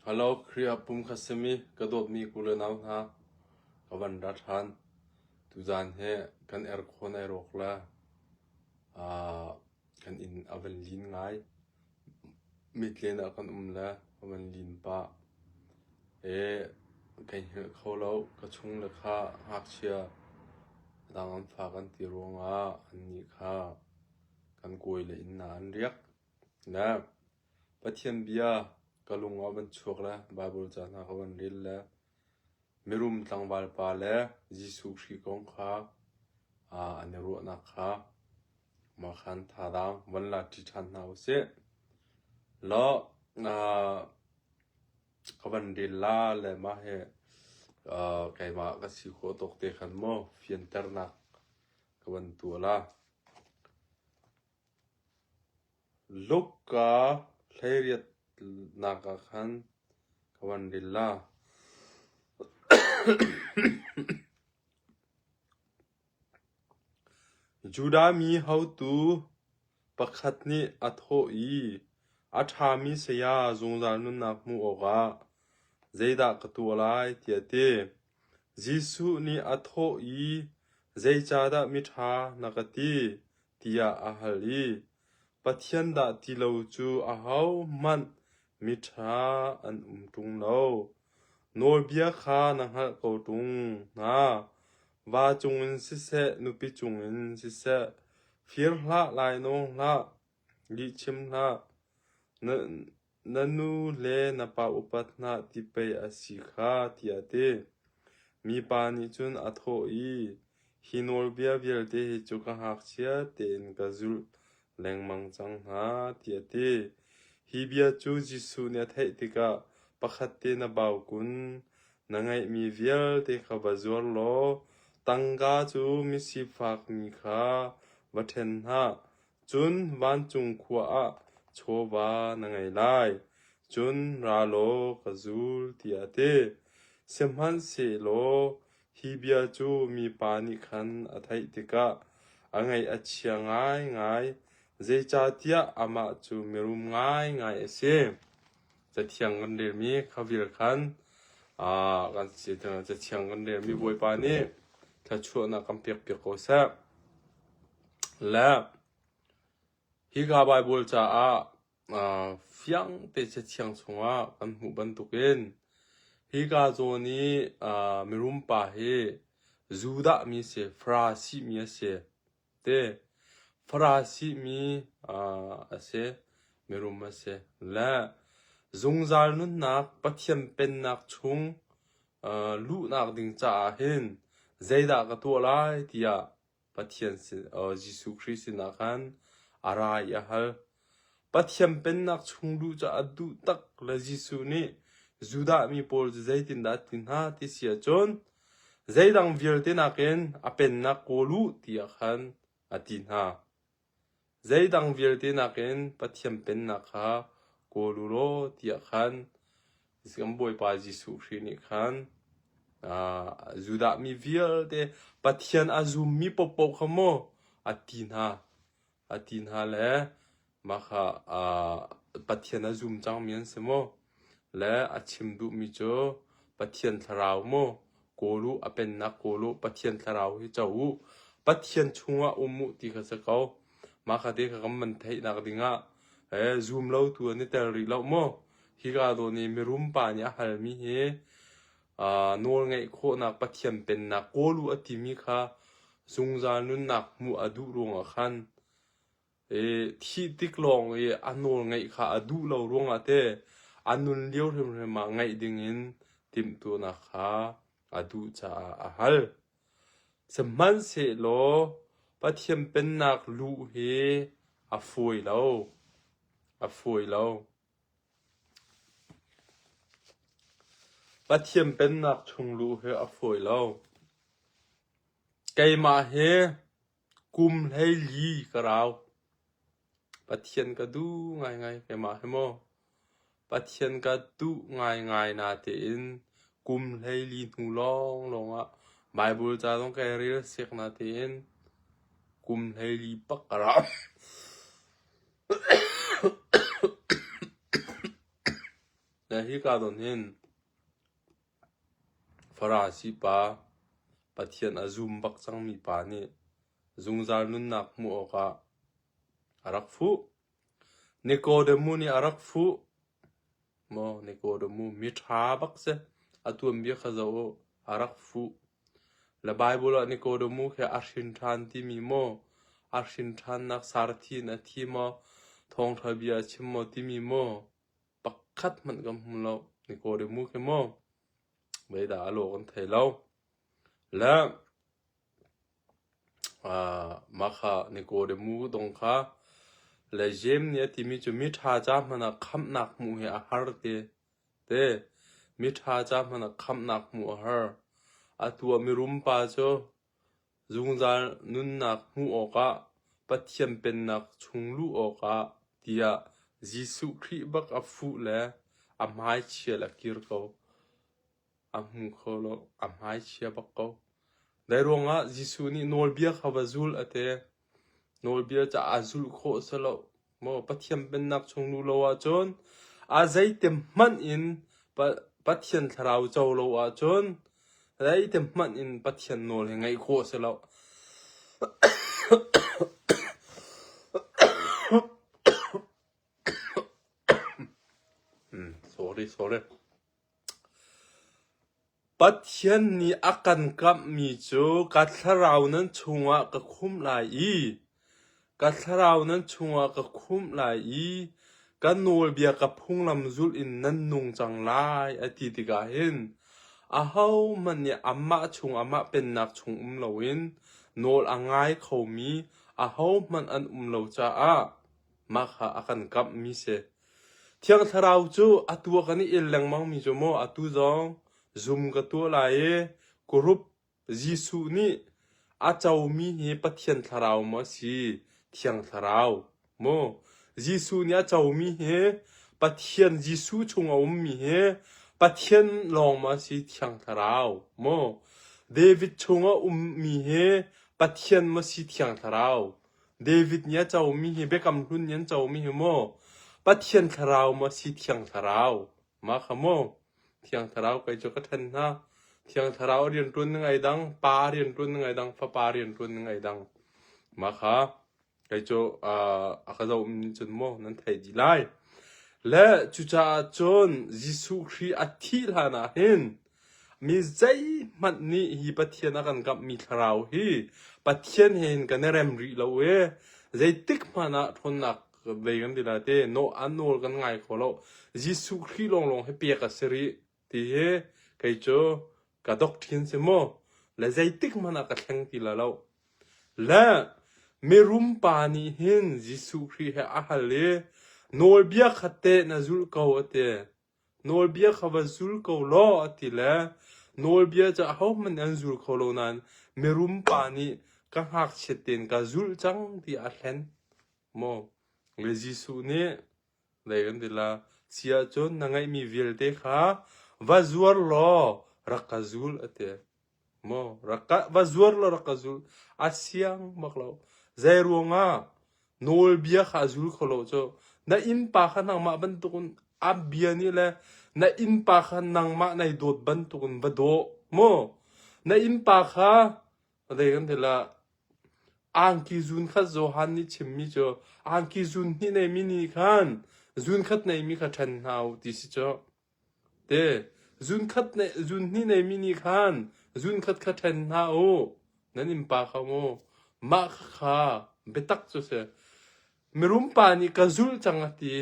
Hello, Khrih ah pum khat simi ka dawtmi u le nau hna, ka van ra ṭhan. Tuzaan hi kan aircon ai rawk le kan inn a van lin ngai. Mitlen ah kan um le a van lin pah. Kai hngilh kho lo. Ka chung le kha ngakchia dang an fa kan ti ruangah annih kha kan kawi le inn ah an riak. Le Pathian bia ka lung ah van chuak le Baibal ca hna ka van rel le mirum tlangval pa le Jesuh Khrih kong kha an i ruahnak kha mah khan thadaang van la ṭi ṭhan hna usih. Law ka van rel la le mah hi keimah ka si khawh tawk te khan maw fianternak ka van tuah la. Luka hleiriatnak ah khan ka van ril la. Judah mi hotu pakhat nih a thawh i, "A ṭhami saya, zungzal nunnak hmuh awkah zeidah ka tuah lai?" tiah a ti. Jesuh nih a thawh i, "Zeicahdah miṭha na ka ti?" tiah a hal i, Pathian dah ti lo cu ahohmanh miṭha an um ṭung lo. Nawlbia kha na hngalh ko ṭung hna. Va cungin siseh, nupi cungin siseh, fir hlah, lainawng hlah, lihchim hlah, Na nu le na pa upat hna ti pei a si kha, tiah a ti. Mipa nih cun a thawh i, Hi nawlbia vialte hi cu ka ngakchia tein ka zulh lengmang cang hna, tiah a ti. Hi bia cu Jesuh nih a theih tikah pakhat te na bau kun, na ngeihmi vialte kha va zuar law tangka cu misifakmi kha va ṭhen hna, Cun vancung khua ah chawva na ngei lai, cun ra law ka zul, tiah a ti. Sihmanhsehlaw hi bia cu mipa nih khan a theih tikah a ngaih a chia ngaingai, zeicahtiah amah cu mirum ngaingai a si. Cathiang kan relmi kha vial khan kan cathiang kan relmi Bawipa nih thluachuahnak kan pekpiak ko seh. Le hika Baibal caah fiang te cathiang chungah kan hmuh bantukin hika zawn i mirum pa hi Judah mi si, Farasi mi a si. Te Farasi mi a si, mirum a si. Le zungzal nunnak Pathian pennak chung luhnak ding caah hin zeidah ka tuah lai tiah Pathian sin, Jesuh Khrih sinah khan a ra i a hal. Pathian pennak chung luh cu a duh tak le Jesuh nih Judah mi pawl cu zeitindah a ti hna ti si ahcun zeidang vialte nakin a pennak kawl u tiah khan a ti hna. Zeidang vialte nakin Pathian pennak kha kawl u law tiah khan kan Bawipa Jesuh Khrih nih khan Judah mi vialte Pathian a zummi paohpaoh kha maw a ti hna. A ti hna le mah kha Pathian a zum cangmi an si maw? Le a chim duhmi cu Pathian thlarau maw kawl u, a pennak kawl u, Pathian thlarau hi co u, Pathian chungah um u ti kha si ko. Mah kha te kha kan van theihnak dingah zum lo tu an i tel rih lo maw? Hika dawh nih mirum pa nih a halmi hi nawlngeih khawhnak Pathian pennak kawl u a timi kha zungzal nunnak hmuh a duh ruangah khan thih tik lawng i a nawlngeih kha a duh lo ruangah teh a nun lio hrimhrim ah ngeih dingin timhtuahnak kha a duh caah a hal. Sihmanhsehlaw Pathian Pennak luh hi a fawi lo. A fawi lo. Pathian Pennak chung luh hi a fawi lo. Keimah hi Kum 14 ka rau. Pathian ka duh ngaingai keimah hi maw. Pathian ka duh ngaingai natein kum 14 hnu lawnglawng ah Baibal ca zong kai rel sek natein kum 14 bak ka rau. Hika zawn hin Farasi pa, Pathian a zum bak cangmi pa nih zungzal nunnak hmuh awkah a rak fuh. Nikodemu nih a rak fuh. Maw Nikodemu miṭha bak si. A tuanbia kha zoh u. A rak fuh. Le Baibal ah Nikodemu khi a hrin ṭhan timi maw, a hrin ṭhannak sarthi in a thi maw, thawngṭha bia a chim maw timi maw, pakhat hmanh kan hmu lo. Nikodemu khi maw, zeidah a lawh kan thei lo. Le mah kha Nikodemu dong kha le Jeim nih a timi cu miṭha ca hmanh ah khamhnak hmuh hi a har ti. Te, miṭha ca hmanh ah khamhnak hmuh a har. Atu ah mirum pa cu zungzal nunnak hmuh awkah Pathian Pennak chung luh awkah tiah Jesuh Khrih bak a fuh le a hmaichia le a kir ko. A hmu kho lo, a hmaichia bak ko. Dai ruangah Jesuh nih nawlbia kha va zul a ti. Nawlbia caah a zulh khawh si lo. Maw Pathian Pennak chung luh lo ahcun a zeiti hmanh in Pathian thlarau co lo ahcun zeiti hmanh in Pathian nawl hi ngaih khawh si lo. Sorry, sorry. Pathian nih a kan kamhmi cu ka thlarau nan chungah ka khumh lai i ka thlarau nan chungah ka khumh lai i ka nawlbia ka phunglam zulh in nan nung cang lai a ti tikah hin ahohmanh nih amah chung amah pennak chung um loin nawl a ngai khomi ahohmanh an um lo caah mah kha a kan kamhmi si. Thiang Thlarau cu atu ah kan i el lengmangmi cu maw atu zong zum ka tuah lai i kurup Jesuh nih a comi hi Pathian Thlarau maw a si Thiang Thlarau maw? Jesuh nih a comi hi Pathian Jesuh chung a ummi hi Pathian lawng maw a si Thiang Thlarau maw? David chung a ummi hi Pathian maw si Thiang Thlarau? David nih a comi hi Biakam Hlun nih an comi hi maw Pathian Thlarau maw si Thiang Thlarau? Mah kha maw Thiang Thlarau kei cu ka ṭhen hna. Thiang Thlarau a rianṭuan ning ai dang, Pa a rianṭuan ning ai dang, Fapa a rianṭuan ning ai dang. Mah kha kei cu a ka zohmi nih cun maw nan theih dih lai. Le cucaah cun Jesuh Khrih a thih hlan ah hin Mi zeihmanh nih hi Pathian a kan kamhmi thlarau hi Pathian he hin kan i rem rih lo i zeitik hmanh ah ṭhawnnak zei kan ti lai ti an nawl kan ngai kho lo. Jesuh Khrih lawnglawng hi pek a si rih ti hi kei cu ka doctrine si mu. Le zeitik hmanh ah ka thleng ti lai lo. Le mirum pa nih hin Jesuh Khrih he a hal i nawlbia kha teh na zulh ko a ti. Nawlbia kha va zul ko law a ti le nawlbia cu ahohmanh nih an zul kho lo nain mirum pa nih ka ngakchiat tein ka zulh cang tiah a hlen. Maw le Jesuh nih zei kan ti la si ahcun na ngeihmi vialte kha va zuar law rak ka zul a ti. Maw rak ka va zuar law rak ka zul a siang bak lo. Zei ruangah nawlbia kha a zul kho lo cu na innpa kha nangmah bantukin a bia nih le na innpa kha nangmah nai dawt bantukin va daw maw na innpa kha zei kan ti la angki zun khat Johan nih chimmi cu angki zun hnih neimi nih khan zun khat neimi kha ṭhen hna u ti si cu Te, zunkhat zunhnih neimi nih khan zunkhat kha ṭhen hna u. Nan innpa kha mu. Mah kha biatak cu si. Mirum pa nih ka zulh cang a ti.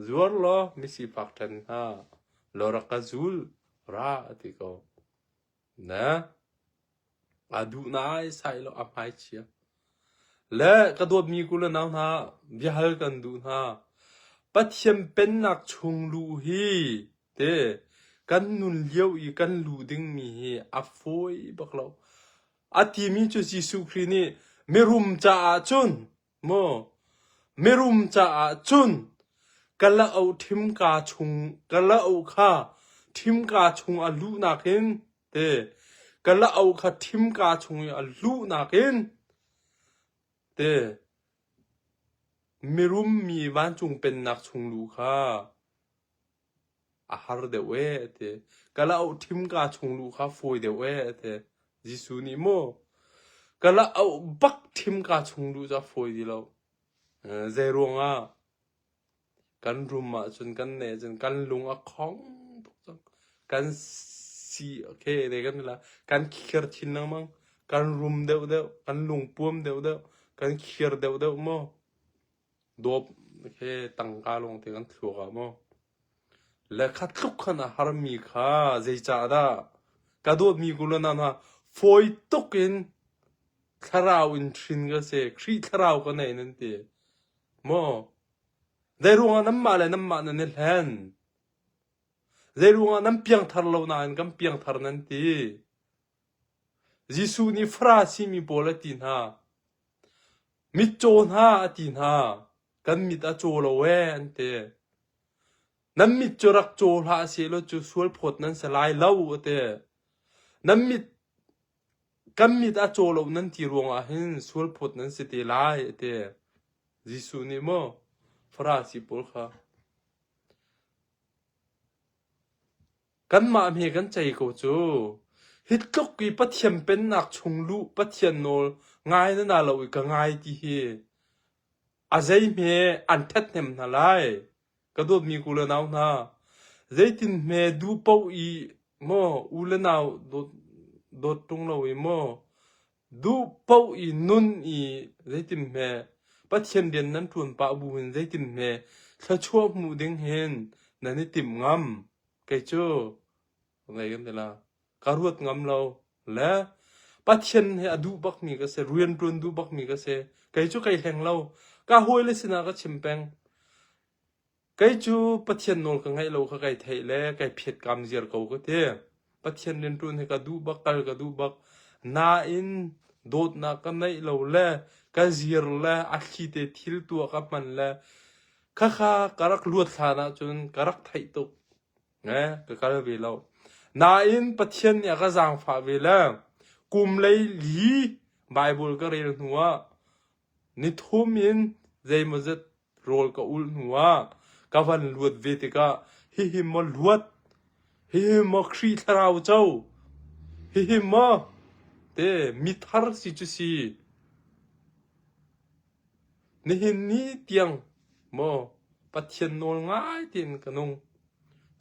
Zuar law misifak ṭhen hna. Law rak ka zul ra a ti ko. Na a duh nai sai lo a hmaichia. Le ka dawtmi ku le nau hna biahal kan duh hna. Pathian pennak chung luh hi te kan nun lio i kan luh dingmi hi a fawi bak lo. A timi cu Jesuh Khrih nih mirum caah cun Maw mirum caah cun ka la-oh ṭhimka chung ka la-oh kha ṭhimka chung a luhnak in te ka la-oh kha ṭhimka chung i a luhnak in te mirum mi vancung pennak chung luh kha. A har deuh ee a ti. Kalauk ṭhimka chung luh kha fawi deuh ee a ti. Jesuh nih maw kalauk bak ṭhimka chung luh cu a fawi ti lo. Zei ruangah kan rum ahcun kan neh ahcun kan lung a khong tuk cang. Kan si okay te kan la kan khir chin lengmang. Kan rum deuhdeuh, kan lungpuam deuhdeuh, kan khir deuhdeuh maw? Dawp he tangka lawngte kan thluak ah maw? Le kha tluk khan a harmi kha zeicahdah ka dawtmi kulana hna fawi tuk in thlarau in hrin ka si, Khrih thlarau ka nei nan ti. Maw? Zeiruangah nanmah le nanmah nan i hlen? Zeiruangah nan piangthar lo nain kan piangthar nan ti? Jesuh nih Farasi mi pawl a ti hna. Mitcaw hna a ti hna. Kan mit a caw lo ee an ti. Nan mit cu rak caw hlah sehlaw cu sualphawt nan si lai lo a ti. Nan mit kan mit a caw lo nan ti ruangah hin sualphawt nan si te lai a ti. Jesuh nih maw Farasi pawl kha Kanmah hme kan cei ko cu. Hi tluk i Pathian pennak chung luh Pathian nawl ngai na na lo i ka ngai ti hi a zei hme an ṭhathnem hna lai. Ka dawtmi u le nau hna, zeitin hme duh paoh i maw u le nau dawt, dawt ṭung lo i maw duh paoh i nun i zeitin hme Pathian rian nan ṭuan pah bu hin zeitin hme thluachuah hmuh ding hin nan i timh ngam. Kei cu ngei kan ti la. Ka ruat ngam lo. Le Pathian he a duh bakmi ka si, rian ṭuan duh bakmi ka si. Kei cu kai hleng lo. Ka hawile sinah ka chim peng. Kei cu Pathian nawl ka ngaih lo kha kai theih le kai phiat kam ziar ko ka ti. Pathian rian ṭuan hi ka duh bak, kal ka duh bak. Nain dawtnak ka neih lo le ka zir le a thli te thil tuah ka hman le khakha ka rak luat hlan ahcun ka rak theih tuk. Eh, ka kal ve lo. Nain Pathian nih a ka zaangfah ve le kum lei li Bible ka rel hnu ah nithum in zeimawzat rawl ka ulh hnu ah ka van luat ve tikah hihi maw luat, hihi maw Khrih thlarau co, hihi maw te mithar si cu si. Nihin ni tiang maw Pathian nawl ngai tein ka nung.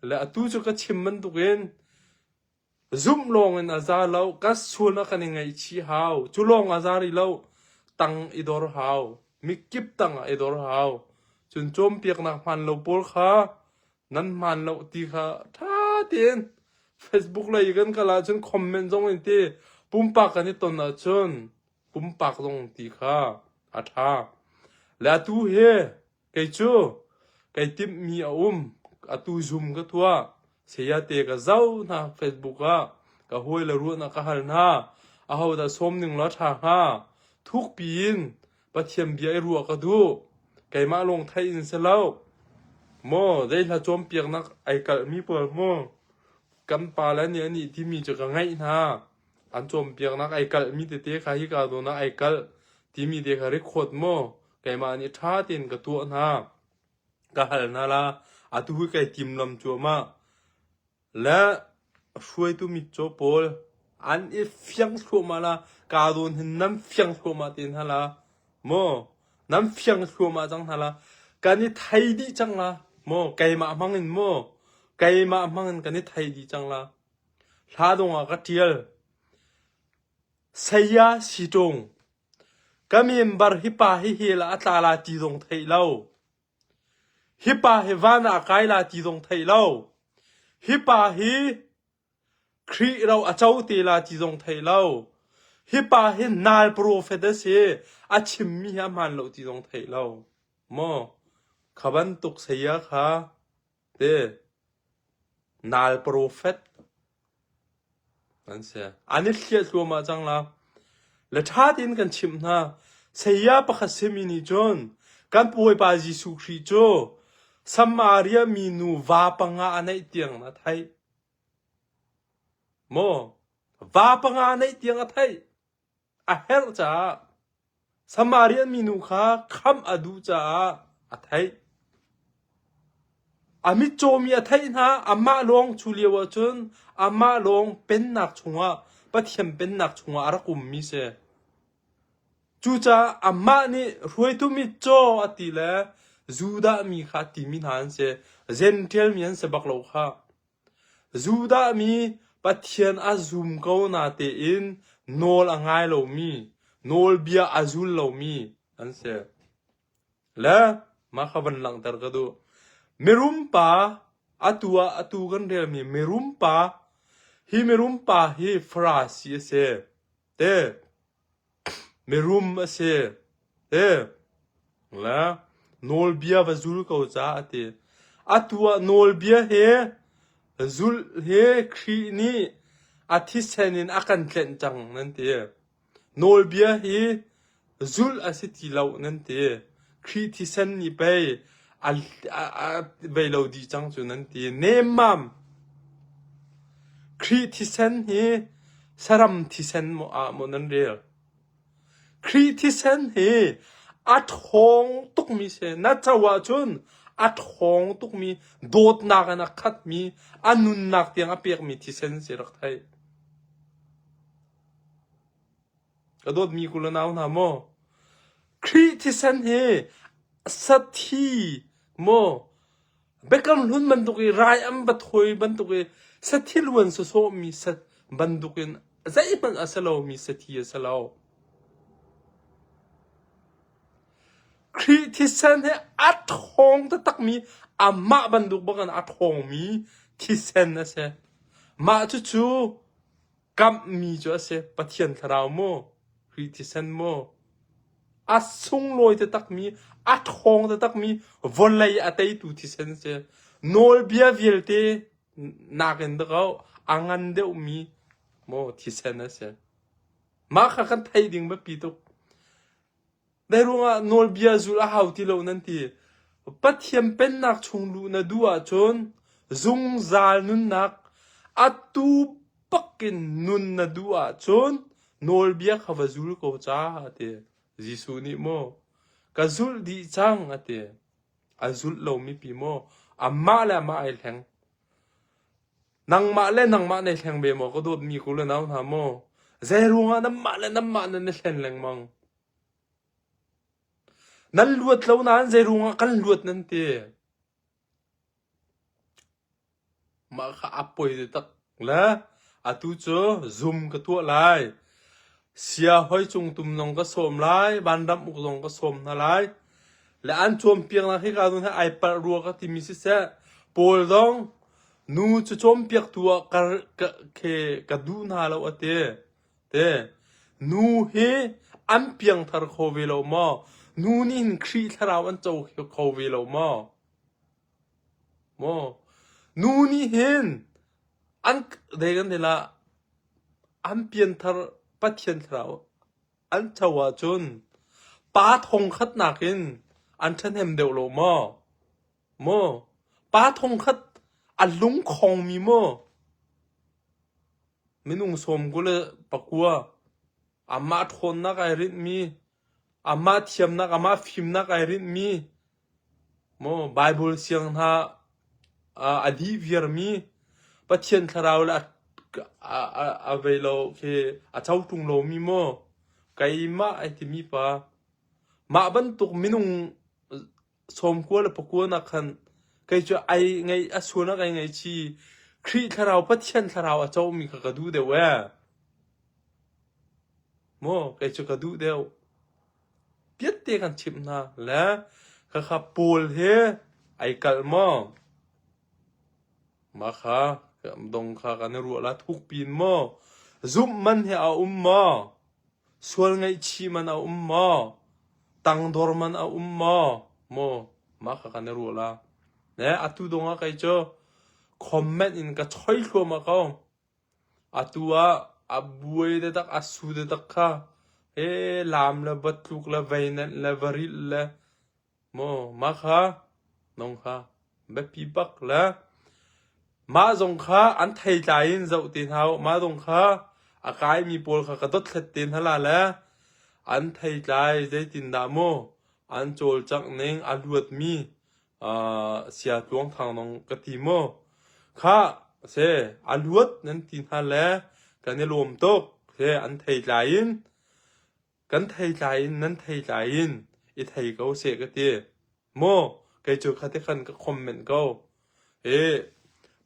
Le atu cu ka chim bantukin zumh lawngin a za lo, ka sualnak kan i ngaihchih hau. Cu lawng a za rih lo, tang i dor hau. Mikip tang ah i dor hau. Cun cawnpiaknak hmaan lo pawl kha nan hmaan lo ti kha ṭha tein Facebook lei i kan kal ahcun comment zong in ti pumpak kan i ton ahcun pumpak zong ti kha a ṭha. Le atu hi kei cu kai timhmi a um. Atu Zoom ka tuah. Sayate ka zoh hna Facebook ah. Ka hawi le ruahnak ka hal hna. Ahodah sawm ning law ṭha hnga? Thukpi in Pathian bia i ruah ka duh. Keimah lawng theih in si lo. Maw zei hla cawnpiaknak ai kalhmi pawl maw kan pale nih an ih timi cu ka ngaih hna. An cawnpiaknak ai kalhmi tete kha hika zawn ah ai kalh timi te kha record maw keimah nih ṭha tein ka tuah hna. Ka hal hna la. Atu hi kai timlam cuahmah. Le hruaitu mitcaw pawl an i fiang thluahmah la. Kaa zawn hin nan fiang thluahmah te hna la. Maw nan fiang thluahmah cang hna la. Kan i thei dih cang la. Maw keimah hmang in maw keimah hmang in kan i thei dih cang la. Hla dong ah ka ṭial. Saya si ṭung. Ka member hi pa hi hell ah a tla la ti zong theih lo. Hi pa hi van ah a kai la ti zong theih lo. Hi pa hi Khrih ro a co te la ti zong theih lo. Hi pa hi nal profet a si. A chimmi hi a hmaan lo ti zong theih lo. Maw? Kha bantuk saya kha te nal profet an si. An i hliah thluahmah cang la. Le ṭha tein kan chimh hna. Saya pakhat simi nih cun kan Bawipa Jesuh Khrih cu Samaria minu va panga a neih tiang a theih. Maw? Va panga a neih tiang a theih. A herh caah Samaria minu kha khamh a duh caah a theih. A mitcawmi a theih hna, amah lawng cu lio ahcun amah lawng pennak chungah Pathian pennak chungah a rak ummi si. Cucaah amah nih hruaitu mitcaw a ti le Judah mi kha a timi hna an si. Jentail mi an si bak lo khah. Judah mi Pathian a zum ko natein nawl a ngai lomi, nawlbia a zul lomi an si. Le mah kha van langhter ka duh. Mirum pa atu ah atu kan relmi mirum pa hi mirum pa hi Farasi a si. Te mirum a si. Te le nawlbia va zul ko ca a ti. Atu ah nawlbia he zulh he Khrih nih a thisen in a kan tlenh cang nan ti. Nawlbia hi zulh a si ti lo nan ti. Khrih thisen nih pei a, a, a bei lo dih cang cu nan ti. Nemmam! Khrih thisen hi saram thisen maw ah maw nan rel? Khrih thisen hi a ṭhawng tukmi si. Na co ahcun a ṭhawng tukmi, dawtnak in a khatmi, a nunnak tiang a pekmi thisen si rak theih. Ka dawtmi kul le nau hna maw, Khrih thisen hi sathi maw biakam hlun bantuk i rai an va thawi bantuk i sathi luan sawsawhmi sa bantuk in zeihmanh a si lomi sathi a si lo. Khrih thisen hi a ṭhawng taktakmi amah bantuk bak in a ṭhawngmi thisen a si. Mah cucu Kamhmi cu a si. Pathian thlarau maw? Khrih thisen maw? A sunglawi taktakmi, a ṭhawng taktakmi vawlei a teitu thisen a si. Nawlbia vialte nakin dakaw a ngan deuhmi maw thisen a si. Mah kha kan theih ding biapi tuk. Zei ruangah nawlbia zulh a hau ti lo nan ti? Pathian Pennak chung luh na duh ahcun zungzal nunnak atu bakin nun na duh ahcun nawlbia kha va zul ko ca a ti. Jesuh nih maw ka zulh dih cang a ti. A zulh lomi pi maw amah le amah ai hleng. Nangmah le nangmah na i hleng ve maw ka dawtmi ku le nau hna maw? Zei ruangah nanmah le nanmah nan i hlen lengmang? Nan luat lo nain zei ruangah kan luat nan ti? Mah kha a poi taktak le atu cu zum ka tuah lai. Sia hoi cung tum zong ka sawm lai, vanram uk zong ka sawm hna lai. Le an cawnpiaknak hika zawn hi ai palh rua ka timi siseh, Paul zong nu cu cawnpiaktu ah ka, ka, ka duh hna lo a ti. Te, nu hi an piangthar kho ve lo maw? Nu nih hin Khrih thlarau an co kho ve lo maw? Maw? Nu nih hin an dei kan ti la an pianthar Pathian thlarau an co ahcun pa thongkhat nakin an ṭhahnem deuh lo maw? Maw? Pa thongkhat a lungkhongmi maw? Minung 29 amah ṭhawnnak ai rinhmi, amah thiamnak, amah fimnak ai rinhmi, maw Baibal siang hna a dih viarmi, Pathian thlarau le a vei lo khi a co ṭung lomi maw keimah ai timi pa mah bantuk minung 99 nak khan kei cu ai ngei a sualnak ai ngaichi Khrih thlarau Pathian thlarau a comi kha ka duh deuh ee maw kei cu ka duh deuh piatte kan chimh hna le khakha Paul he ai kalh maw mah kha dong kha kan i ruah la thuk pin maw zumh man he a um maw Sual ngaihchih man a um maw? Tangdor man a um maw? Maw mah kha kan i ruah la. Ne atu dong ah kei cu comment in ka choi thluahmah ko. Atu ah a buai taktak a su taktak kha he lam le va tluk le veinenh le va rilh le Maw mah kha nong kha biapi bak le mah zong kha an theitlai in zoh te hna u. Mah zong kha a kaimi pawl kha ka dothlat te hna la le an theitlai zeitindah maw an cawlcangh ning a luatmi. Sia Tluang Thang nong ka ti maw? Khah se a luat nan ti hna le kan i lawm tuk. Se an thei tlai in kan thei tlai in nan thei tlai in i thei ko seh ka ti. Maw kei cu khati khan ka comment ko. E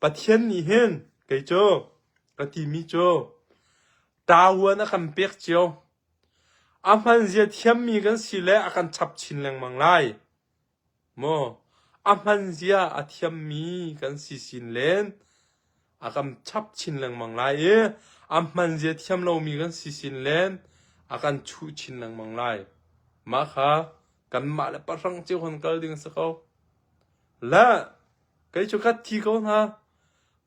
Pathian nih hin kei cu ka timi cu ṭavuan a kan pek cio. A hmanzia thiammi kan si le a kan chap chin lengmang lai. Maw a hmanzia a thiammi kan si sin len a kan chap chin lengmang lai i a hmanzia thiam lomi kan si sin len a kan chuh chin lengmang lai. Mah kha kanmah le pahrang cio kan kal ding a si ko. Le kei cu ka thi ko hna.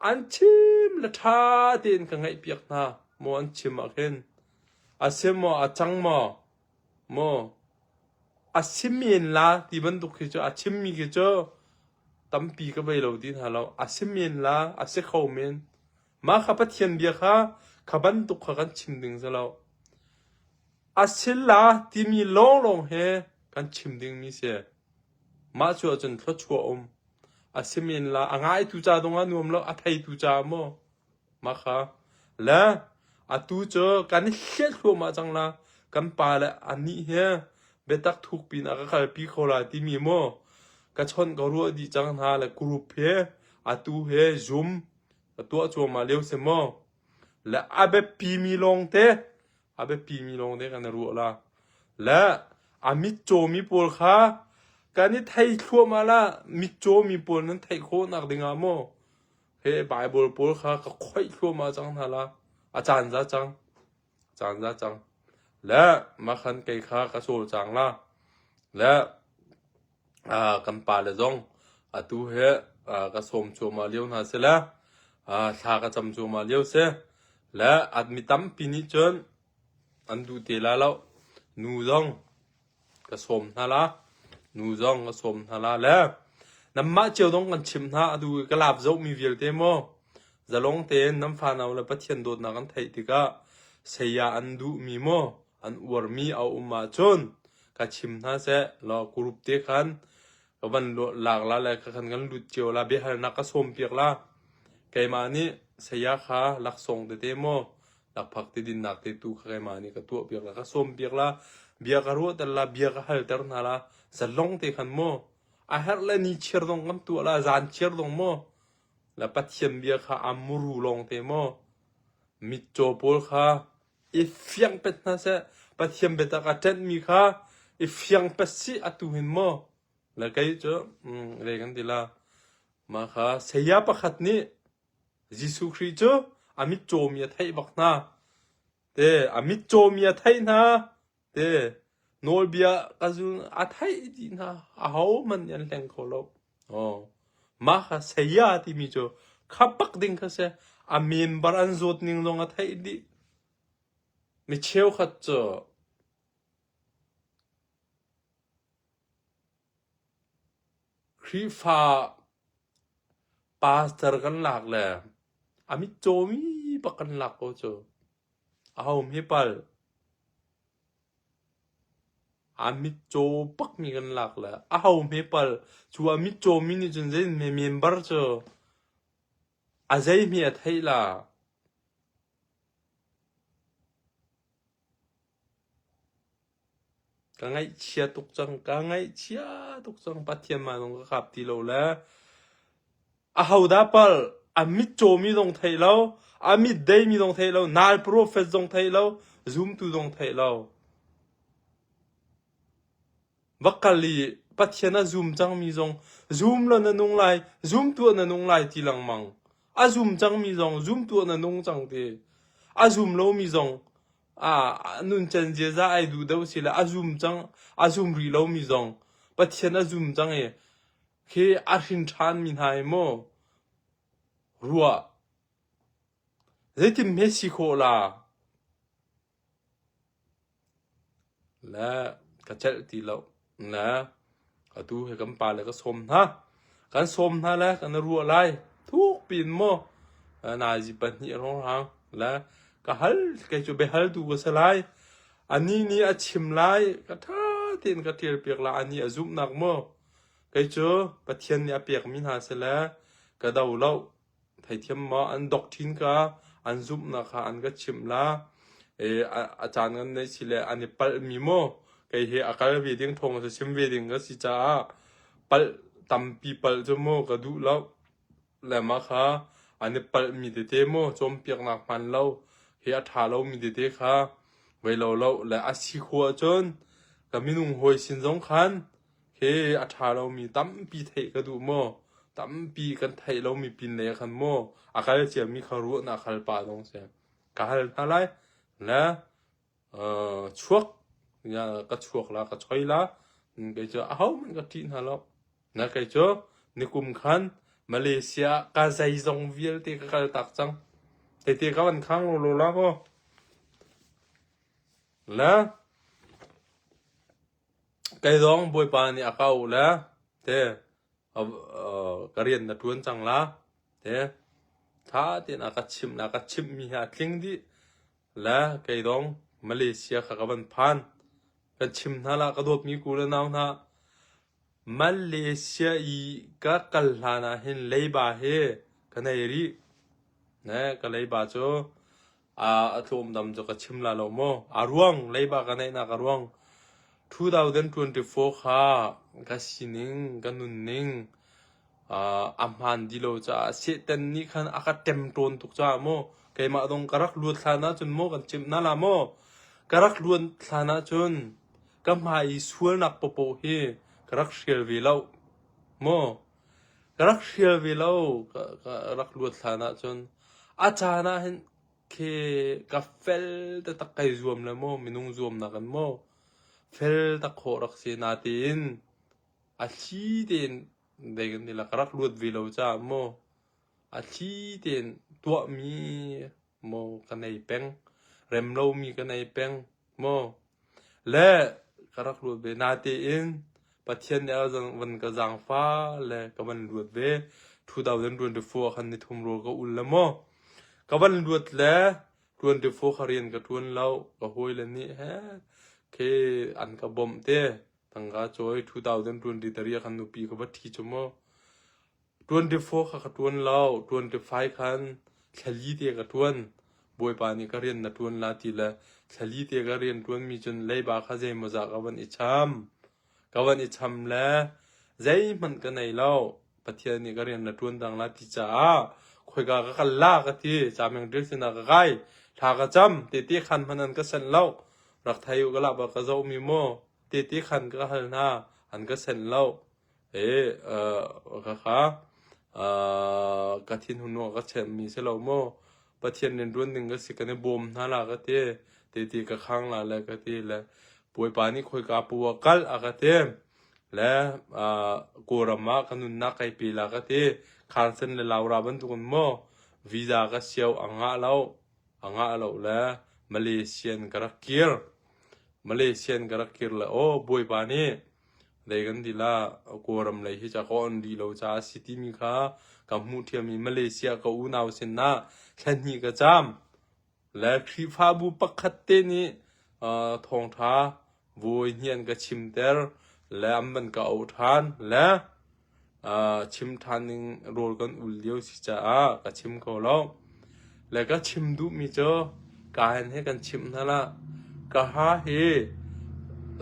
An chim le ṭha tein ka ngaihpiak hna. Maw an chim ah khin a si maw a cang maw maw a si men la ti bantuk khi cu a chimmi khi cu tampi ka bei lo ti hna lo. A si men la a si kho men. Mah kha Pathian bia kha kha bantuk kha kan chim ding si lo. A si la timi lawnglawng he kan chim dingmi si. Mah cu ahcun thluachuah um. A si men la a ngaitu ca zongah nuam lo a theitu ca maw mah kha le atu cu kan i hliah thluahmah cang la kan pa le anih he biatak thuk pin ah ka kalpi kho la timi maw ka chawnh ka ruah dih cang hna le group he atu he zoom ka tuah cuahmah lio si maw le a biapimi lawngte a biapimi lawngte kan i ruah la le a mitcawmi pawl kha kan i thei thluahmah la mitcawmi pawl nan theih khawhnak dingah maw he Bible pawl kha ka khoih thluahmah cang hna la a caan za cang caan za cang le mah khan kei kha ka cawlcang la le kan pale zong atu hi ka sawm cuahmah lio hna si le thla ka cam cuahmah lio si le mi tampi nih cun an duh te la lo. Nu zong ka sawm hna la. Nu zong ka sawm hna la le nanmah cio dong kan chimh hna atu ka lap zohmi vialte maw zalong tein nan fanau le Pathian dawtnak an theih tikah saya an duhmi maw an uarmi a um ahcun ka chim hna seh law group te khan ka van lak la le ka khan kan lut cio la biahalnak ka sawm piak la keimah nih saya kha laksawng tete maw lakphak ti dinnak te tu kha keimah nih ka tuah piak la ka sawm piak la bia ka ruah ter la bia ka hal ter hna la zalong te khan maw a herh le ni chiar dong kan tuah la zan chiar dong maw la pathian bia kha a muru long te maw mitcaw pawl kha i fiang pet hna seh Pathian biatak a ṭenhmi kha i fiang pet sih atu hin maw le kei cu le kan ti la mah kha saya pakhat nih Jesuh Khrih cu a mitcawmi a theih bak hna te a mitcawmi a theih hna te nawlbia ka zul a theih dih hna ahohmanh nih an hleng kho lo oh mah kha saya timi cu kha bak ding kha si a member an zawt ning zong a theih dih mi cheukhat cu Khrihfa pastor kan lak le a mitcawmi bak kan lak ko cu Aho hme pal a mitcaw bakmi kan lak le aho hme pal cu a mitcawmi nih cun zei hme member cu a zei hme a theih la. Ka ngaihchia tuk cang, ka ngaihchia tuk cang. Pathian mah zong ka kap ti lo le ahodah pal a mitcawmi zong theih lo, a mit deimi zong theih lo, nal profet zong theih lo, zumtu zong theih lo. Va kal i Pathian a zum cangmi zong zum law na nung lai, zum tuah na nung lai ti lengmang. A zum cangmi zong zum tuah na nung cang ti. A zum lomi zong a nuncan ziaza ai duh deuh si le a zum cang a zum rih lomi zong Pathian a zum cang i khi a hrin ṭhanmi hna hi maw ruah zeitin hme si khawh la Le ka celh ti lo. Le atu hi kan pale ka sawm hna. Kan sawm hna le kan i ruah lai. Thuk piin maw nazi pahnih hrawnghrang le ka hal kei cu biahaltu ka si lai. Anih nih a chim lai ka ṭha tein ka ṭial piak lai. Anih a zumhnak maw? Kei cu Pathian nih a pekmi hna si le ka do lo. Theithiam maw an doctrine kha an zumhnak kha an ka chimh la. A caan kan neih si le an i palhmi maw kei hi a kal ve ding thawng cu chim ve ding ka si caah palh tampi palh cu maw ka duh lo. Le mah kha an i palhmi tete maw cawnpiaknak hmaan lo hi a ṭha lomi tete kha vei lo lo le a si khawh ahcun ka minung hawi sin zong khan Hi a ṭha lomi tampi theih ka duh maw? Tampi kan theih lomi pin lei ah khan maw a kal ciami kha ruahnak hal pah zong si. Ka hal hna lai. Le chuak ka chuak la ka choi la. Kei cu ahohmanh ka ṭih hna lo. Na kei cu nikum khan Malaysia ka zeizong vialte ka kal tak cang. Tete ka van khang lawlaw la maw? Le Kei zong Bawipa nih a ka auh le te ka rian na ṭuan cang la te ṭha tein a ka chimh le a ka chimhmi hi a tling dih le kei zong Malaysia kha ka van phan. Kan chim hna lah ka dawtmi ku le nau hna Malaysia i ka kal hlan ah hin leiba hi ka nei rih. Ne ka leiba cu a tlawmdam cu ka chim la lo maw? A ruang leiba ka neihnak a ruang 2024 kha ka sining ka nunning a hmaan dih lo caah Satan nih khan a ka ṭemṭawn tuk caah maw keimah dong ka rak luat hlan ahcun maw kan chimh na la maw ka rak luat hlan ahcun ka hmai i sualnak paohpaoh hi ka rak hrial ve lo maw Ka rak hrial ve lo. Ka rak luat hlan ahcun a caan ah hin khi ka fel taktak kai zuam le maw minung zuamnak in maw fel tak khawh rak si natein a thli tein dei kan ti la ka rak luat ve lo caah maw a thli tein tuahmi maw ka nei peng rem lomi ka nei peng maw Le ka rak luat ve. Natein Pathian nih a van ka zaangfah le ka van luat ve. 2024 ah khan nithum rawl ka ul le maw. Ka van luat le 24 kha rian ka ṭuan lo. Ka hawile nih he khi an ka bawmh te. Tangka cawi 2023 ah khan nupi ka va ṭhi cu maw. 24 kha ka ṭuan lo. 25 khan thlali te ka ṭuan. Bawipa nih ka rian na ṭuan la ti le thlali te ka rian ṭuanmi cun leiba kha zeimawzah ka van i cham. Ka van i cham le zeihmanh ka nei lo. Pathian nih ka rian na ṭuan dang la ti caah khoika ka kal la ka ti. Cameng ṭil sinah ka kai. Thla ka cam. Tehte khan hmanh an ka senh lo. Rak thei u ka lak bak ka zohmi maw. Tehte khan ka hal hna. An ka senh lo. Khakha ka thinhun ruangah ka chemmi si lo maw? Pathian rianṭuan ding ka si kan i bawm hna la ka ti. Tete ka khang la le ka ti le Bawipa nih khoika poah kal a ka ti. Le Kawlram ah ka nunnak kai pe la ka ti. Kharsen le Laura bantukin maw visa ka sio a ngah lo. A ngah lo le Malaysian ka rak kir. Malaysian ka rak kir le aw Bawipa nih Lei kan ti la Kawlram lei hi ca ka on rih lo caah si timi kha ka hmuh ṭhiam i Malaysia ka unau sinah thla hnih ka caam. Le Khrihfabu pakhat te nih thawngṭha vawi hnih an ka chimter le an van ka auh ṭhan le chim ṭhan ding rawl kan ul lio si caah ka chim kho lo. Le ka chim duhmi cu kahin he kan chimh hna la. Ka ha hi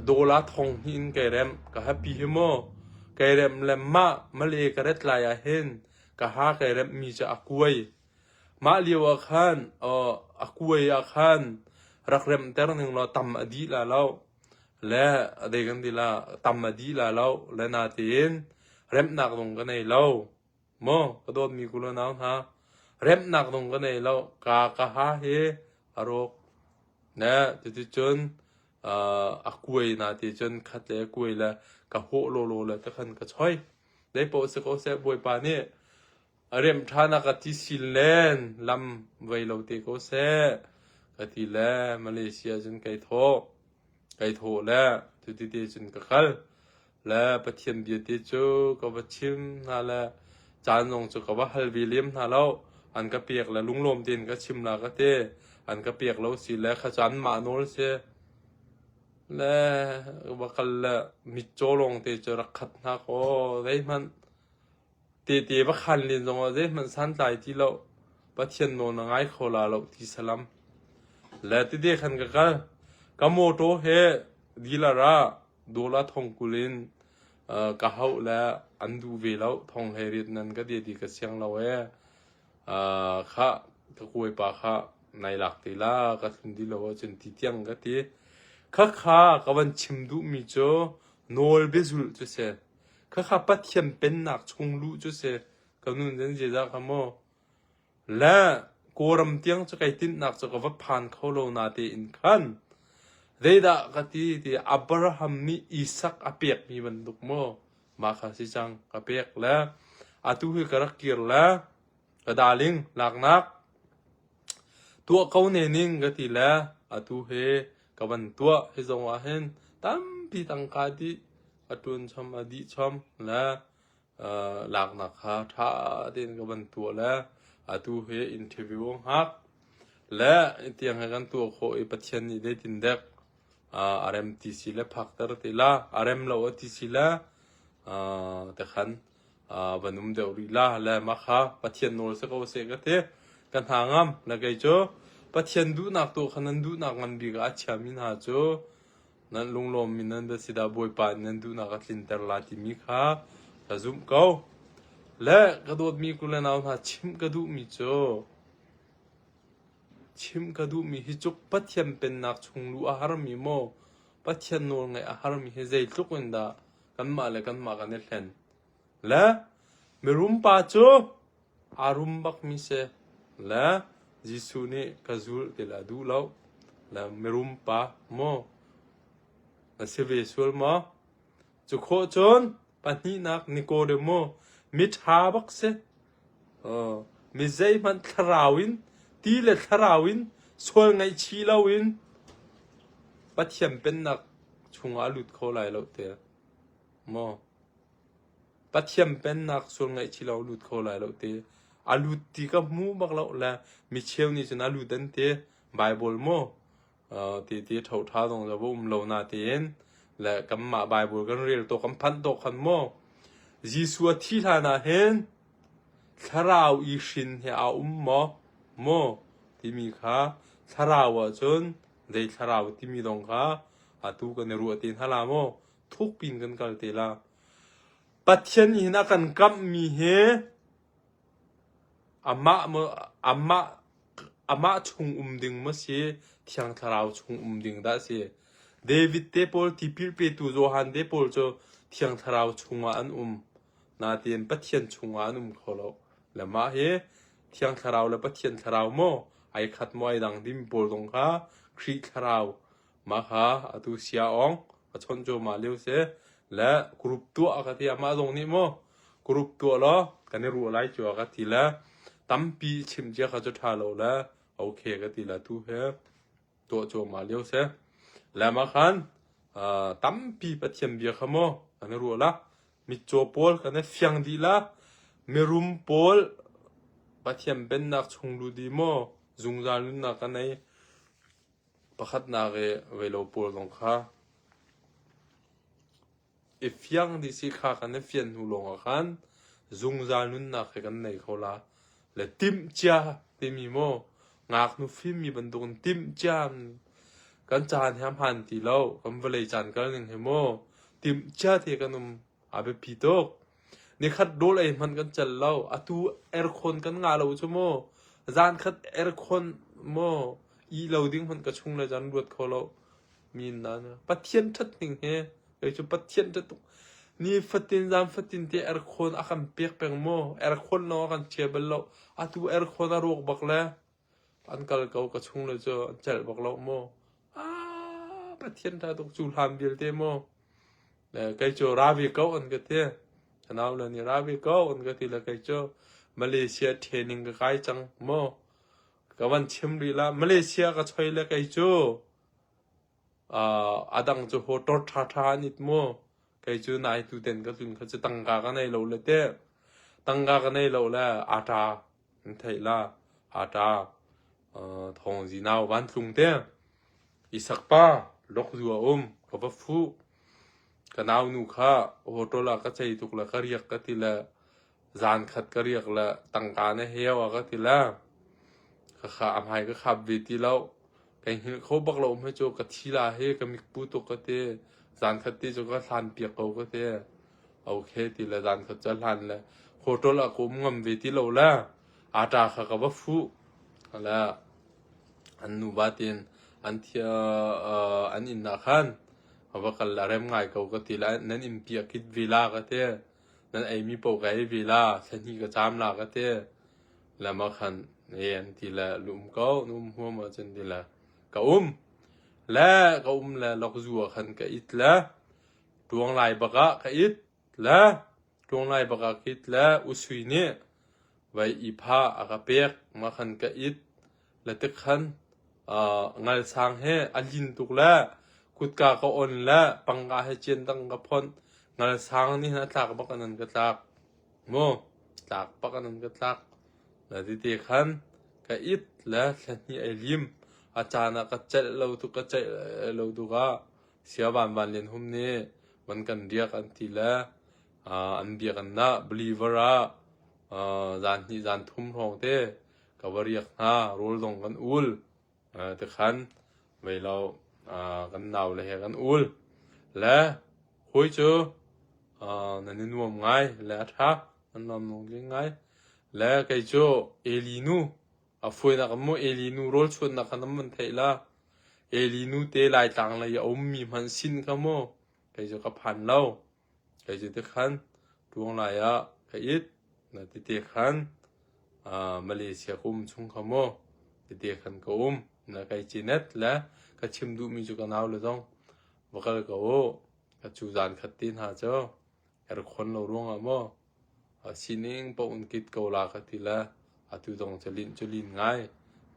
dawla thong hnih in kai remh. Ka happy hi maw kai remh le mah Malay ka ret lai ah hin ka ha kai remhmi cu a kuai. Mah lio ah khan a kuai ah khan rak remhter ning law tam a dih la lo. Le dei kan ti la tam a dih la lo. Le natein remhnak zong ka nei lo. Maw ka dawtmi ku le nau hna remhnak zong ka nei lo. Ka ka ha hi a rawk. Ne cuticun a kuai na ti cun khat le kuai le ka hawh lawlaw le te khan ka choi. Dei paoh si ko seh Bawipa nih A remh ṭhan a ka ti sil len lam vei lo te ko seh ka ti le Malaysia cun kai thawh. Kai thawh le cuti te cun ka kal. Le Pathian bia te cu ka va chim hna le caan zong cu ka va hal ve lem hna lo. An ka pek le lunglawm tein ka chim la ka ti. An ka pek lo si le kha cu anmah nawl si. Le va kal le mitcaw lawngte cu rak khat hna kaw zeihmanh tehte va khan len zongah zeihmanh santlai ti lo. Pathian nawl na ngai kho la lo ti salam. Le tide khan ka kal. Ka mawṭaw he dealer ah dollar 20,000 in ka hauh le an duh ve lo. 18,000 nan ka ti ti ka siang lo ee. Khah ka kawipa kha nai lak te la ka thlun ti lo ahcun ti tiang ka ti. Khakha ka van chim duhmi cu nawl biazulh cu si. Khakha Pathian pennak chung luh cu si. Ka nun zan ziazah kha maw. Le Kawlram tiang cu kai tinhnak cu ka va phan kho lo natein khan zeidah ka ti ti Abraham nih Isak a pekmi bantuk maw mah kha si cang ka pek le atu hi ka rak kir le ka darling laknak tuah ko ne ning ka ti le atu hi ka van tuah hi zong ah hin tampi tangka dih a ṭuan chom a dih chom le laknak kha ṭha tein ka van tuah le atu hi interview a hngak le tiang he kan tuah khawh i Pathian nih zeitin dek a rem ti si le phakter ti la a rem lo a ti si le te khan van um deuh rih la le mah kha Pathian nawl si ko seh ka ti ka hna ngam le kei cu Pathian duhnak tu kha nan duhnak ngan bik ah a chiami hna cu nan lunglawmmi nan va si dah Bawipa nih nan duhnak a tlinter la timi kha ka zumh ko. Le ka dawtmi ku le nau hna chimh ka duhmi cu chimh ka duhmi hi cuk Pathian pennak chung luh a harmi maw Pathian nawlngaih a harmi hi zeitluk in dah kanmah le kanmah kan i hlen. Le mirum pa cu aa rum bakmi si. Le Jesuh nih ka zul ti le a duh lo. Le mirum pa maw na si ve sual maw? Cu khawh cun pahnihnak Nikodemo miṭha bak si. Mi zeihmanh thlarau in ti le thlarau in sual ngaihchih loin Pathian pennak chungah a lut kho lai lo tiah maw? Pathian pennak sual ngaihchih lo a lut kho lai lo ti. A lut ti ka hmu bak lo le mi cheu nih cun a lut an ti. Bible maw ti ti ṭhoṭha zong va um lo na tiin le kanmah Bible kan rel to kan phanh to khan maw Jesuh a thi hlan ah hin thlarau i hrin hi a um maw maw timi kha thlarau ahcun zei thlarau timi dong kha atu kan i ruah te hna la maw thuk pin kan kal te la. Pathian nih hin a kan kamhmi hi amah maw amah amah chung um ding maw si Thiang Thlarau chung um ding dah si. David te pawl tipil petu Johan te pawl cu Thiang Thlarau chungah an um. Nain Pathian chungah an um kho lo. Le mah hi Thiang Thlarau le Pathian Thlarau maw ai khat maw ai dang ding pawl zong kha Khrih Thlarau Mah kha atu sia awng ka chawnh cuahmah lio si. Le group tuah a ka ti. Amah zong nih maw group tuah law kan i ruah lai cu a ka ti le tampi chim cia kha cu ṭha lo le okay ka ti le tu he tuah cuahmah lio si. Le mah khan tampi Pathian bia kha maw kan i ruah la. Mitcaw pawl kan i fiang dih la. Mirum pawl Pathian pennak chung lut i maw zungzal nunnak kan ei. Pakhatnak i veilo pawl zong kha i fiang dih si kha kan i fian hnu lawngah khan zungzal nunnak hi kan nei kho la. Le timhcia timi maw ngaknu fimmi bantukin timhcia kan caan hi a hmaan ti lo. Kan vawlei caan kal ning hi maw timhcia te kan um a biapi tuk. Nikhat rawl ei hmanh kan celh lo. Atu aircon kan ngah lo cu mu. Zankhat aircon maw ih lo ding hmanh ka chung le zan ruat kho lo. Mi na Pathian ṭhat ning hi kei cu Pathian ṭhat tuk. Ni fatin zan fatin te aircon a kan pek peng mu. Aircon lawng a kan chia bal lo. Atu aircon a rawk bak le an kal ko ka chung le cu an celh bak lo mu. Ah, Pathian ṭha tuk cu hlan vialte mu. Le kei cu ra ve ko an ka ti. Ka nau le nih ra ve ko an ka ti le kei cu Malaysia training ka kai cang maw. Ka van chim rih la Malaysia ka choi le kei cu uh, a dang cu hotor ṭha ṭha an it mu. Kei cu nai tu ten ka tlun kha cu tangka ka nei lo le te. Tangka ka nei lo le ata an theih la ata uh, thong zi nau van tlung te. Isak pa lok zu a um. Ka va fuh. Ka naunu kha hotel ah ka cei tuk le ka riak ka ti le zan khat ka riak le tangka na heu a ka ti le khakha a hmai ka khap ve ti lo. Kai hngilh kho bak lo hme cu ka thi la hi ka mikpu tuk ka ti. Zan khat ti cu ka hlan piak ko ka ti. Okay ti le zan khat cu a hlan le hotel ah ka um ngam ve ti lo le ata kha ka va fuh. Le an nuva tiin an thia an inn ah khan a va kal a rem ngai ko ka ti le nan inn pi a kit ve la ka ti. Nan eimi paoh ka ei ve la, thlahnih ka caam la ka ti. Le mah khan e an ti le lu um ko, nu um huam ahcun ti le ka um. Le ka um le lokzu ah khan ka it le tuang lai bak ah ka it le tuang lai bak ah ka it le usui nih vai i pha a ka pek mah khan ka it le tik khan ngalsang he a lin tuk le kutka ka on le pangka he cian dang ka phonh ngalsang nih hin a tlak bak an ka tlak mu tlak bak an ka tlak le tete khan ka it le thlahnih ai lim a caan ah ka celh lo tuk ka celh lo tuk ah sia van van lian hum nih van kan riak an ti le an biak an nah believer ah zan hnih zan thum hrawng te ka va riak hna rawl zong kan ul tikhan vei lo kan nau le he kan ul le hawi cu nan i nuam ngai le a ṭha nan nuam lungtling ngai le kei cu Eli nu a fuainak mu Eli nu rawl chuannak kha nan van theih la Eli nu te Laitlang lei a ummi hmanh sin kha mu kei cu ka phan lo Kei cu tikhan ṭuang lai ah ka it. Na tete khan Malaysia ka um chung kha maw tete khan ka um. Na kai cinet le ka chim duhmi cu ka nau le zong va kal ko u. Ka cu zan khat te hna cu aircon lo ruangah maw sining paoh in kit ko la ka ti le atu zong cu linh cu lin ngai.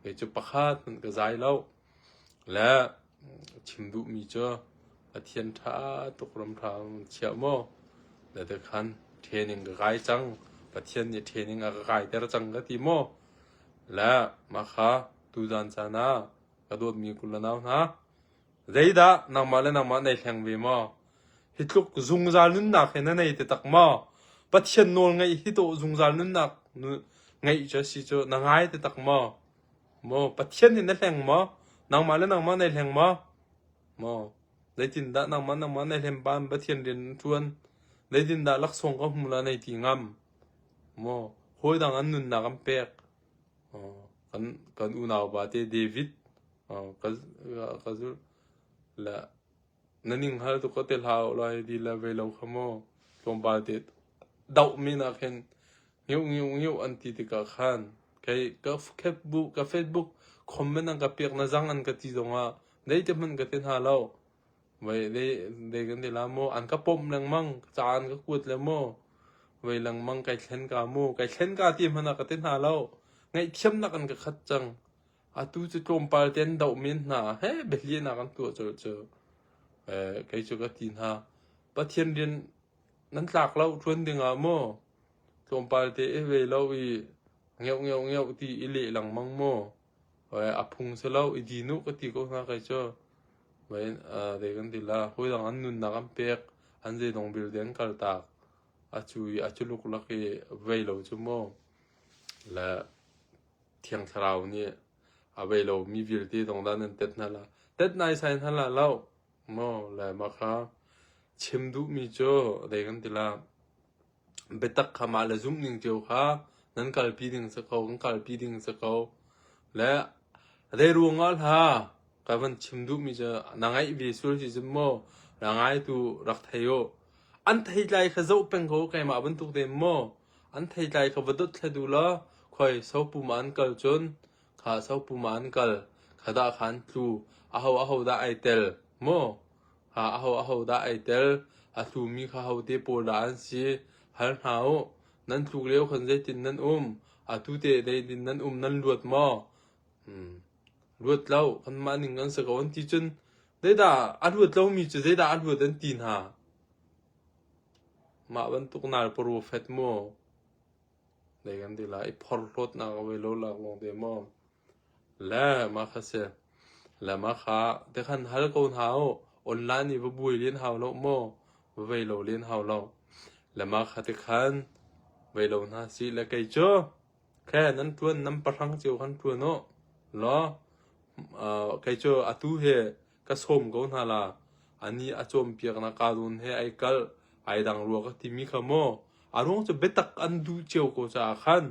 Kei cu pakhat hmanh ka zai lo. Le chim duhmi cu Pathian ṭha tuk ram ṭha chiah maw na te khan training ka kai cang Pathian nih training a ka kaiter cang ka ti maw le mah kha tuzan caan ah ka dawtmi kul le nau hna zeidah nangmah le nangmah nei hleng ve maw hi tluk zungzal nunnak hi na nei te tak maw Pathian nawl ngeih hi tawh zungzal nunnak ngeih cu a si cu na ngai te tak maw Maw Pathian nih na hleng maw? Nangmah le nangmah nai hleng maw? Maw zeitindah nangmah nangmah nai hlem paan Pathian rian na ṭuan? Zeitindah laksawng ka hmu la nai ti ngam? Maw hawi dang an nunnak an pek. Kan kan unau pa te David ka ka zulh le na ning hal tuk ka te hlah lai di le ve lo kha maw tlawmpal te doh men ah khin ngiu ngiu ngiu an ti tikah khan kei ka Facebook ka Facebook comment an ka pek na zang an ka ti zongah deite hmanh ka ti hna lo vei dei dei kan ti la maw an ka pom lengmang ca an ka kuat le maw vei lengmang kai thlen ka mu kai thlen ka ti hmanh ah ka ti hna lo ngaihthiamnak an ka khat cang Atu cu tlawmpal te an doh men hna. He biahliahnak an tuah colh cu. Kei cu ka ti hna. Pathian rian nan tlak lo ṭuan ding ah maw tlawmpal te i ve lo i ngeuh ngeuh ngeuh ti i leh lengmang maw a phung si lo i din u ka ti ko hna kei cu. Dei kan ti la hawi dang an nunnak an pek an zeidong vialte an kaltak a cu i a cu luklak i vei lo cu maw le Thiang Thlarau nih a vei lomi vialte zong dah nan tet hna la. Tet naisai hna la lo. Maw le mah kha chim duhmi cu dei kan ti la. Biatak kha mah le zumh ning cio kha nan kalpi ding si ko, kan kalpi ding si ko. Le dei ruangah hla ka van chim duhmi cu na ngaih ve sual si cun maw na ngaitu rak thei u. An theitlai kha zoh peng ko keimah bantuk te maw An theitlai kha va dot thlet u law khoi sopum ah an kal cun kha sopum ah an kal kha dah kha an tlu aho aho dah ai tel maw kha aho aho dah ai tel a tlumi kha hote pawl dah an si hal hna u nan tluk lio khan zeitin nan um atu teh zeitin nan um nan luat maw luat lo kanmah ning kan si ko an ti cun zeidah a luat lomi cu zeidah a luat an ti hna Mah bantuk nal profet maw dei kan ti lai i phorhlawtnak a vei lo lak lawng te maw le mah kha si le mah kha te khan hal ko hna u. Online i va buai len hau lo maw? Va vei lo len hau lo. Le mah kha ti khan vei lo hna sih le kei cu khe nan ṭuan nan pahrang cio khan ṭuan uh law kei cu atu hi ka sawm ko hna la. Anih a cawnpiaknak kaa zawn he ai kalh ai dang rua ka timi kha maw a ruang cu biatak an duh cio ko caah khan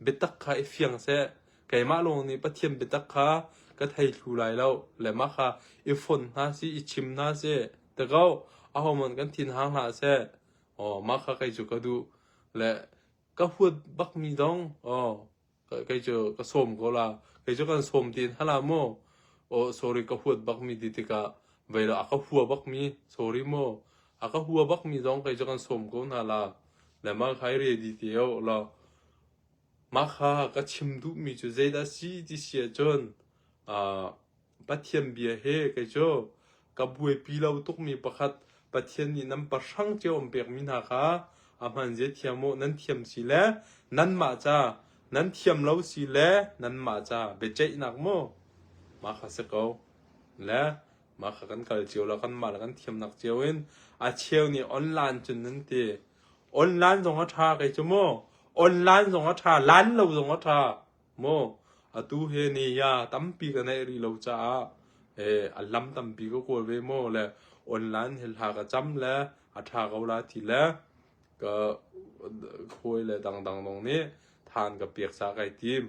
biatak kha i fiang seh. Keimah lawng nih Pathian biatak kha ka thei thlu lai lo le mah kha i fonh hna sih i chim hna sih ti ko ahohmanh kan thin hang hlah seh. Aw mah kha kei cu ka duh le ka huat bakmi dong aw kei cu ka sawm ko la kei cu kan sawm tiin hala maw aw sorry ka huat bakmi ti tikah vei lo a ka hua bakmi sorry maw a ka hua bakmi zong kei cu kan sawm ko hna la le mah kha i ready te o law mah kha ka chim duhmi cu zeidah si ti si ahcun Pathian bia he kei cu ka buaipi lo tukmi pakhat Pathian nih nan pahrang cio an pekmi hna kha a hman zia thiam u nan thiam si le nanmah ca nan thiam lo si le nanmah ca biaceihnak mu mah kha si ko le mah kha kan kal cio la kanmah le kan thiamnak cio in a cheu nih online cun nan ti online zong a ṭha kei cu mu online zong a ṭha lan lo zong a ṭha Maw atu he ni ya tampi ka neih rih lo caah a lam tampi ka kawl ve maw le online he hla ka cam le a ṭha ko la ti le ka hawi le dangdang zong nih than ka pek ca kai tim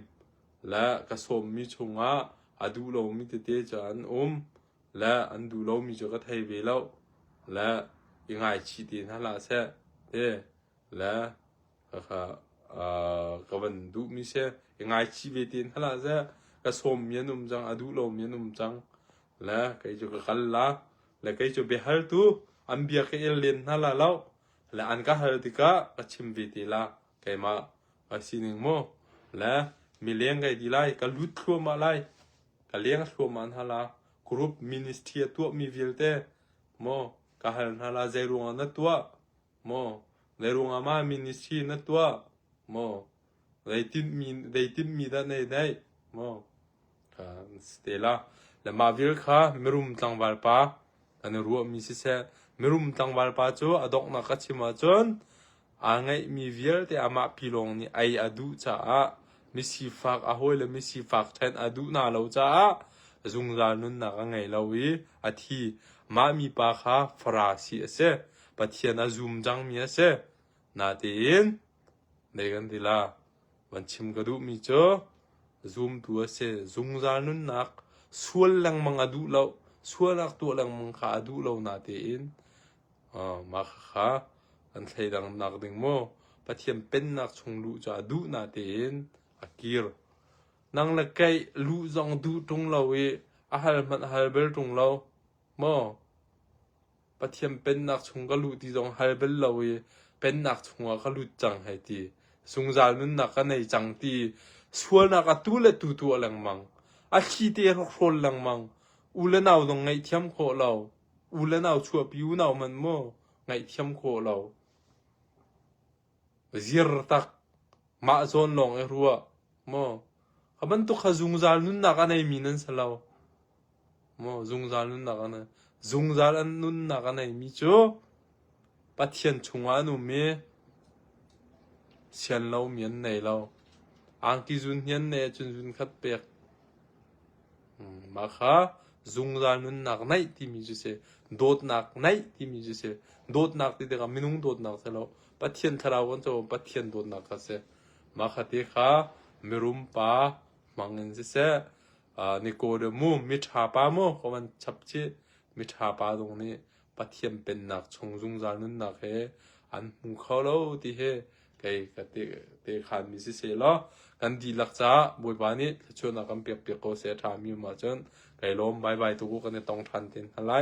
le ka sawmmi chungah a duh lomi tete cu an um le an duh lomi cu ka thei ve lo le i ngaichih te hna hlah seh te le Khakha ka van duhmi si. I ngaichih ve te hna hlah seh. Ka sawmmi an um cang, a duh lomi an um cang. Le kei cu ka kal la. Le kei cu biahaltu an bia ka el len hna la lo. Le an ka hal tikah ka chim ve te la. Keimah ka sining mu. Le mileng kai ti lai, ka lut thluahmah lai. Ka leng thluahmah hna la. Group ministry a tuahmi vialte maw ka hal hna la zei ruangah na tuah Maw zeiruangah mah ministry na tuah? Maw zeitinmi zeitinmi dah nei neih? Maw kha si te la. Le mah vial kha mirum tlangval pa an i ruahmi siseh mirum tlangval pa cu a donghnak ka chim ahcun aa ngeihmi vialte amah pi lawng nih ei a duh caah misifak a hawile misifak ṭhen a duh hna lo caah zungzal nunnak a ngei lo i a thi. Mah mipa kha Farasi a si. Pathian a zum cangmi a si. Natein zei kan ti la van chim ka duhmi cu zumtu a si. Zungzal nunnak sual lengmang a duh lo. Sualnak tuah lengmang kha a duh lo natein mah kha an thleidangnak ding mu Pathian pennak chung luh cu a duh natein a kir. Nang le kei luh zong duh ṭung lo i a hal hmanh hal bel ṭung lo maw? Pathian pennak chung ka luh ti zong hal bal lo i pennak chungah ka lut cang hei ti. Zungzal nunnak ka nei cang ti. Sualnak a tu le tu tuah lengmang. A thli te hrawkhrol lengmang. U le nau zong ngaihthiam khawh lo. U le nau chuahpi unau hmanh maw ngaihthiam khawh lo. Zir tak. Mah zawn lawng i ruah. Maw. Kha bantuk kha zungzal nunnak a neimi nan si lo. Maw zungzal nunnak a nei. Zungzal an nunnak a neimi cu Pathian chungah an um i sian lomi an nei lo. Angki zun hi an neih ahcun zun khat pek. Mah kha zungzal nunnak naih timi cu si. Dawtnak naih timi cu si. Dawtnak ti tikah minung dawtnak si lo. Pathian thlarau kan co Pathian dawtnak kha si. Mah kha te kha mirum pa hmang in siseh, Nikodemu miṭha pa maw ka van chap chih. Miṭha pa zong nih Pathian pennak chung zungzal nunnak he an hmu kho lo ti hi kei ka te, te khanmi si seh law kan dihlak caah Bawipa nih thluachuahnak kan pek piak ko seh a ṭhami um ahcun kai lawm bye bye tu kan i tong ṭhan te hna lai.